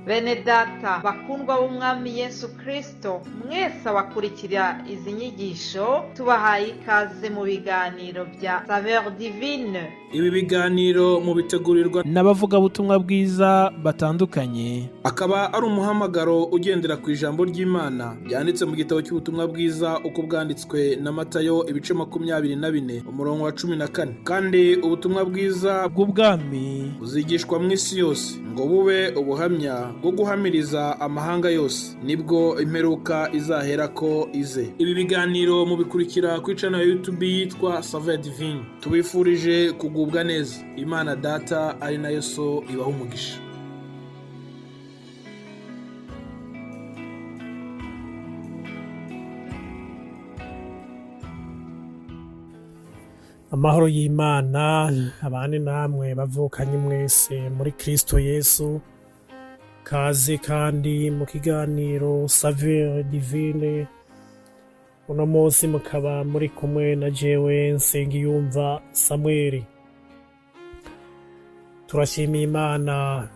Bene data bakundwa b'Umwami Yesu Kristo, mwese abakurikira izi nyigisho, tubahaye ikaze mu biganiro bya Saveur Divine. Ibi biganiro mubitegurirwa n'abavugabutumwa bwiza batandukanye. Akaba ari umuhamagaro ugendera ku ijambo ry'Imana ryanditse mu gitabo cy'ubutumwa bwiza uko bwanditswe na Matayo, ibice 24, umurongo wa 14. Kandi ubutumwa bwiza bw'ubwami buzigishwa mu isi yose ngo bube ubuhamya bwo guhamiriza amahanga yose, nibwo imperuka izaherako ize. Ibi biganiro mubikurikira kuri channel ya YouTube yitwa Saveur Divine. Tubifurije kugubwa neza. Imana Data ari nayo So ibaha umugisha. Amahoro y'Imana abane namwe bavukanye mwese muri Kristo Yesu. Kaze kandi mu kiganiro Saveur Divine. Uno munsi mukaba muri kumwe na jewe Nsengiyumva Samweli. Turashimiye Imana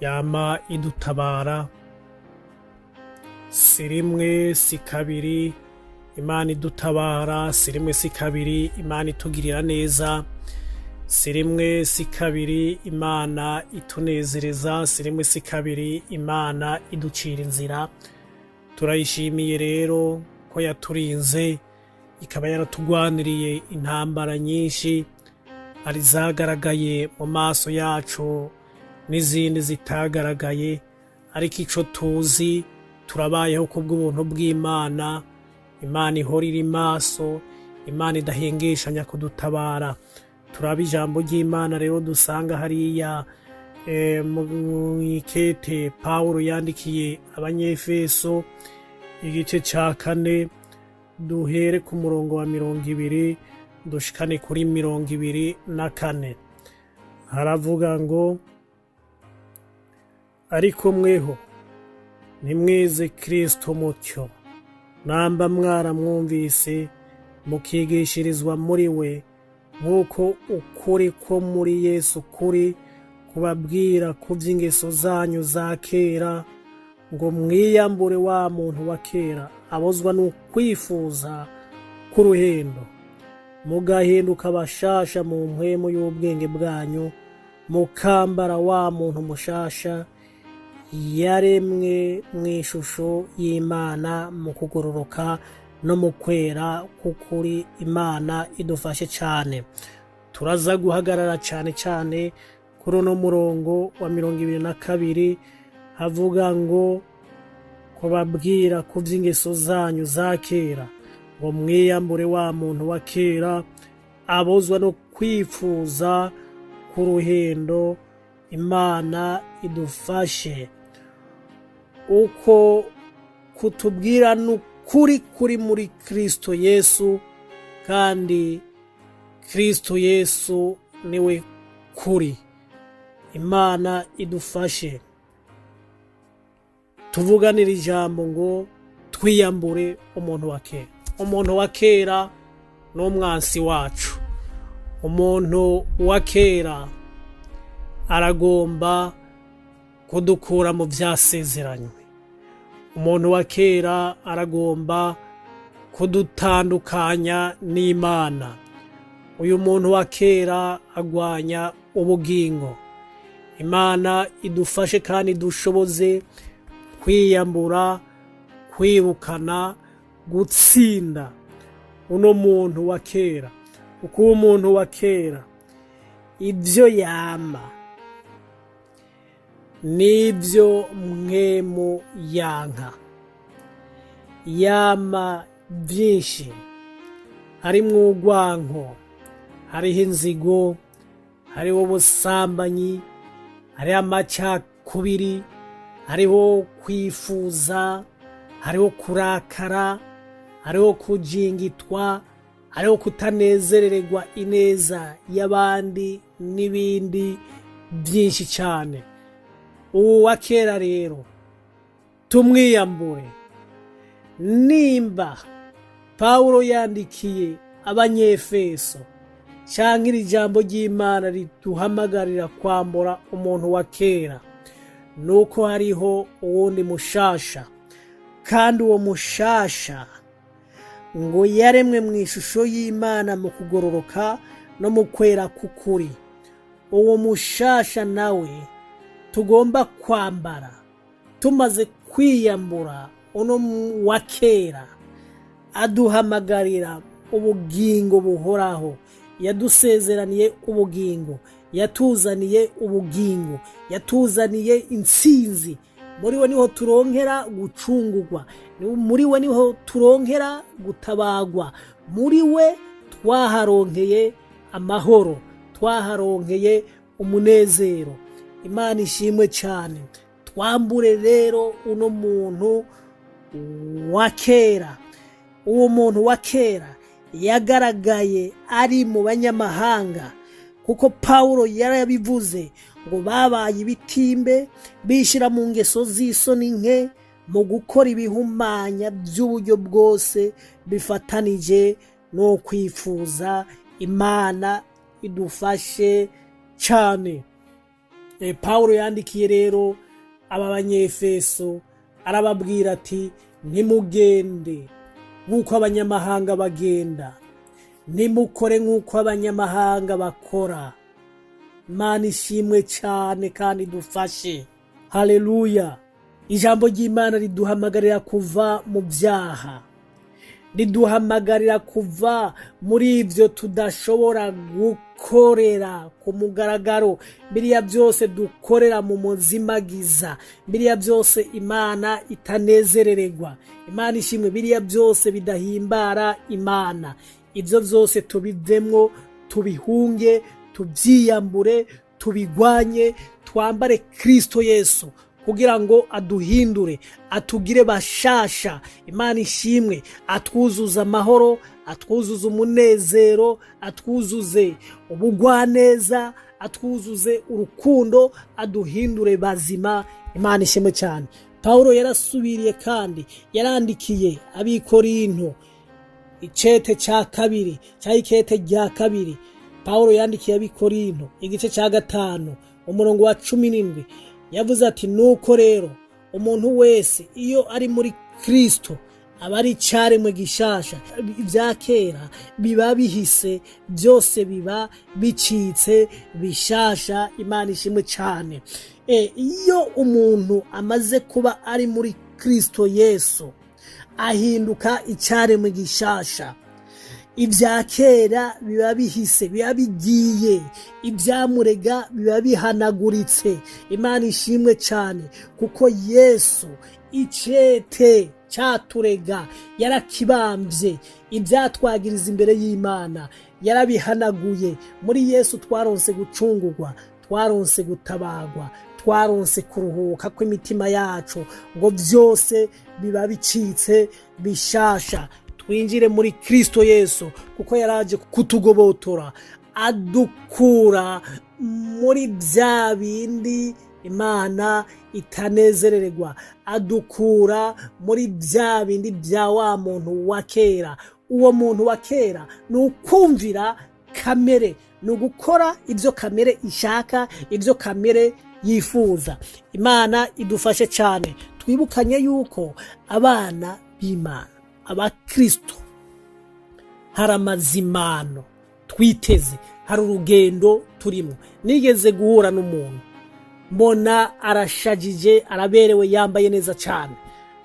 yama idutabara, si rimwe si kabiri Imana idutabara, si rimwe si kabiri Imana itugirira neza, si rimwe si kabiri Imana itunezereza, si rimwe si kabiri Imana iducira inzira. Turayishimiye rero ko yaturinze, ikaba yaratugwaniriye intambara nyinshi, ari zagaragaye mu maso yacu n'izindi zitagaragaye, ariko ico tuzi, turabayeho kubw'ubuntu bw'Imana. Imana ihora iri maso, Imana idahengeshanya kudutabara. Turaba ijambo ry'Imana rero dusanga hariya mu ikete Pawulo yandikiye Abanyefeso, igice ca 4, duhere ku murongo wa 20 dushikane kuri 24. Haravuga ngo: "Ariko mweho ntimwize Kristo mutyo, namba mwaramwumvise mukigishirizwa muri we, nk'uko ukuri ko muri Yesu kuri, kubabwira ku by'ingeso zanyu za kera, ngo mwiyambure wa muntu wa kera abozwa n'ukwifuza k'uruhendo, mugahinduka bashasha mu mpwemu y'ubwenge bwanyu, mukambara wa muntu mushasha yaremwe mu ishusho y'Imana mu kugororoka no mu kwera k'ukuri." Imana idufashe cyane. Turaza guhagarara cyane cyane kuri uno murongo wa 22, havuga ngo: "Kubabwira ku by'ingeso zanyu za kera, ngo mwiyambure wa muntu wa kera abozwa no kwifuza k'uruhendo." Imana idufashe. Uko kutubwira n'ukuri kuri muri Kristo Yesu, kandi Kristo Yesu niwe kuri. Imana idufashe. Tuvuganire ijambo ngo twiyambure umuntu wa kera. Umuntu wa kera ni umwansi wacu. Umuntu wa kera aragomba kudukura mu byasezeranywe. Umuntu wa kera aragomba kudutandukanya n'Imana. Uyu muntu wa kera agwanya ubugingo. Imana idufashe kandi dushoboze kwiyambura, kwirukana, gutsinda uno muntu wa kera, kuko uwo muntu wa kera ibyo yama nibyo mwemu yanka. Yama byinshi, harimwo urwanko, hariho inzigo, hariho ubusambanyi, hariho amacakubiri, hariho kwifuza, hariho kurakara, hariho kujingitwa, hariho kutanezerererwa ineza y'abandi n'ibindi byinshi cyane. Ubu wa kera rero tumwiyambure. Nimba Pawulo yandikiye Abanyefeso, cyangwa iri jambo ry'Imana riduhamagarira kwambura umuntu wa kera, Ni uko hariho uwundi mushasha, kandi uwo mushasha ngo yaremwe mu ishusho y'Imana mu kugororoka no mu kwera k'ukuri. Uwo mushasha nawe tugomba kwambara tumaze kwiyambura uno wa kera, aduhamagarira ubugingo buhoraho. Yadusezeraniye ubugingo, yatuzaniye ubugingo, yatuzaniye intsinzi. Muri we niho turonkera gucungurwa, muri we niho turonkera gutabagwa, muri we twaharonkeye amahoro, twaharonkeye umunezero. Imana ishimwe cyane. Twambure rero uno muntu wa kera. Uwo muntu wa kera yagaragaye ari mu banyamahanga, kuko Pawulo yarabivuze ngo babaye ibitimbe, bishyira mu ngeso z'isoni nke, mu gukora ibihumanya by'uburyo bwose bifatanije no kwifuza. Imana idufashe cyane. Pawulo yandikiye rero aba Banyefeso, arababwira ati: "Ntimugende nk'uko abanyamahanga bagenda, ntimukore nk'uko abanyamahanga bakora." Imana ishimwe cyane kandi dufashe. Haleluya! Ijambo ry'Imana riduhamagarira kuva mu byaha, riduhamagarira kuva muri ibyo tudashobora gukorera ku mugaragaro, biriya byose dukorera mu muzimagiza, biriya byose Imana itanezerererwa. Imana ishimwe. Biriya byose bidahimbara Imana, ibyo byose tubivemwo, tubihunge, tubyiyambure, tubigwanye, twambare Kristo Yesu kugira ngo aduhindure, atugire bashasha. Imana ishimwe. Atwuzuze amahoro, atwuzuze umunezero, atwuzuze ubugwaneza, atwuzuze urukundo, aduhindure bazima. Imana ishimwe cyane. Pawulo yarasubiriye kandi yarandikiye Abikorinto icete cya kabiri, cyangwa ikete rya kabiri Pawulo yandikiye Abikorinto, igice cya 5, umurongo wa 17, yavuze ati: "Nuko rero umuntu wese iyo ari muri Kristo aba ari icyaremwe gishasha, ibya kera biba bihise, byose biba bicitse bishasha." Imana ishimwe cyane. Iyo umuntu amaze kuba ari muri Kristo Yesu, ahinduka icyaremwe gishasha. Ibya kera biba bihise, biba bigiye, ibyamurega biba bihanaguritse. Imana ishimwe cyane, kuko Yesu icete cyaturega yarakibambye, ibyatwagiriza imbere y'Imana yarabihanaguye. Muri Yesu twaronse gucungurwa, twaronse gutabagwa, twaronse kuruhuka kw'imitima yacu, ngo byose biba bicitse bishasha. Twinjire muri Kristo Yesu, kuko yaraje kutugobotora, adukura muri bya bindi Imana itanezerererwa, adukura muri bya bindi bya wa muntu wa kera. Uwo muntu wa kera ni ukumvira kamere, ni ugukora ibyo kamere ishaka, ibyo kamere yifuza. Imana idufashe cyane. Twibukanye yuko abana b'Imana, Abakristo, hari amazimano twiteze, hari urugendo turimo. Nigeze guhura n'umuntu, mbona arashajije, araberewe, yambaye neza cyane,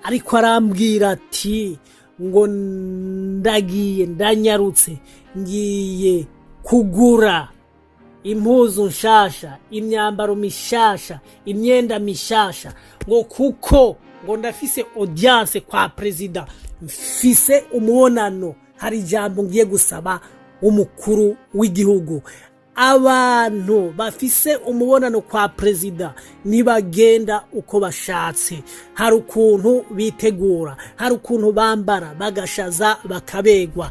ariko arambwira ati ngo: "Ndagiye, ndanyarutse, ngiye kugura impuzu nshasha, imyambaro mishasha, imyenda mishasha, ngo kuko ngo ndafise audience kwa perezida, mfise umubonano, hari ijambo ngiye gusaba umukuru w'igihugu." Abantu bafise umubonano kwa perezida ntibagenda uko bashatse. Hari ukuntu bitegura, hari ukuntu bambara, bagashaza, bakabegwa.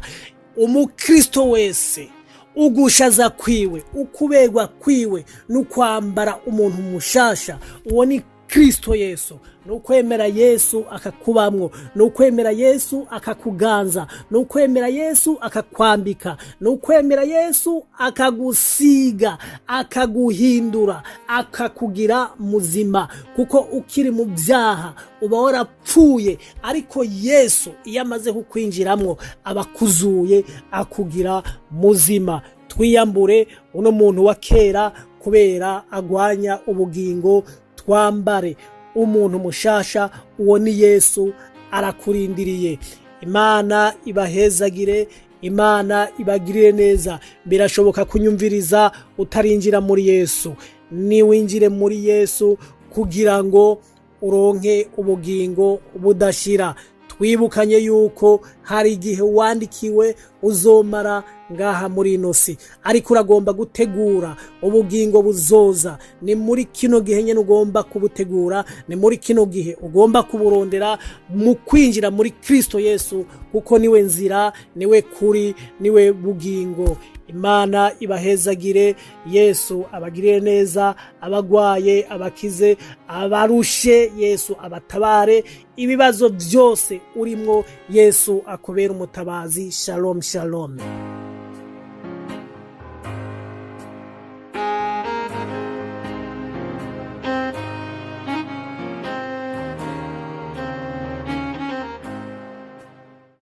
Umukristo wese, ugushaza kwiwe, ukubegwa kwiwe, n'ukwambara umuntu mushasha. Uwo ni Kristo Yesu. Ni ukwemera Yesu akakubamwo, ni ukwemera Yesu akakuganza, ni ukwemera Yesu akakwambika, ni ukwemera Yesu akagusiga, akaguhindura, akakugira muzima. Kuko ukiri mu byaha uba warapfuye, ariko Yesu iyo amaze kukwinjiramwo aba akuzuye, akugira muzima. Twiyambure uno muntu wa kera kubera agwanya ubugingo, twambare umuntu mushasha. Uwo ni Yesu, arakurindiriye. Imana ibahezagire, Imana ibagirire neza. Birashoboka kunyumviriza utarinjira muri Yesu. Niwinjire muri Yesu kugira ngo uronke ubugingo budashira. Twibukanye yuko hari igihe wandikiwe uzomara ngaha muri ino si, ariko uragomba gutegura ubugingo buzoza. Ni muri kino gihe nyine ugomba kubutegura, ni muri kino gihe ugomba kuburondera mu kwinjira muri Kristo Yesu, kuko niwe nzira, niwe kuri, niwe bugingo. Imana ibahezagire, Yesu abagirire neza, abagwaye abakize, abarushe Yesu abatabare, ibibazo byose urimwo Yesu akubera umutabazi. Shalom, shalom.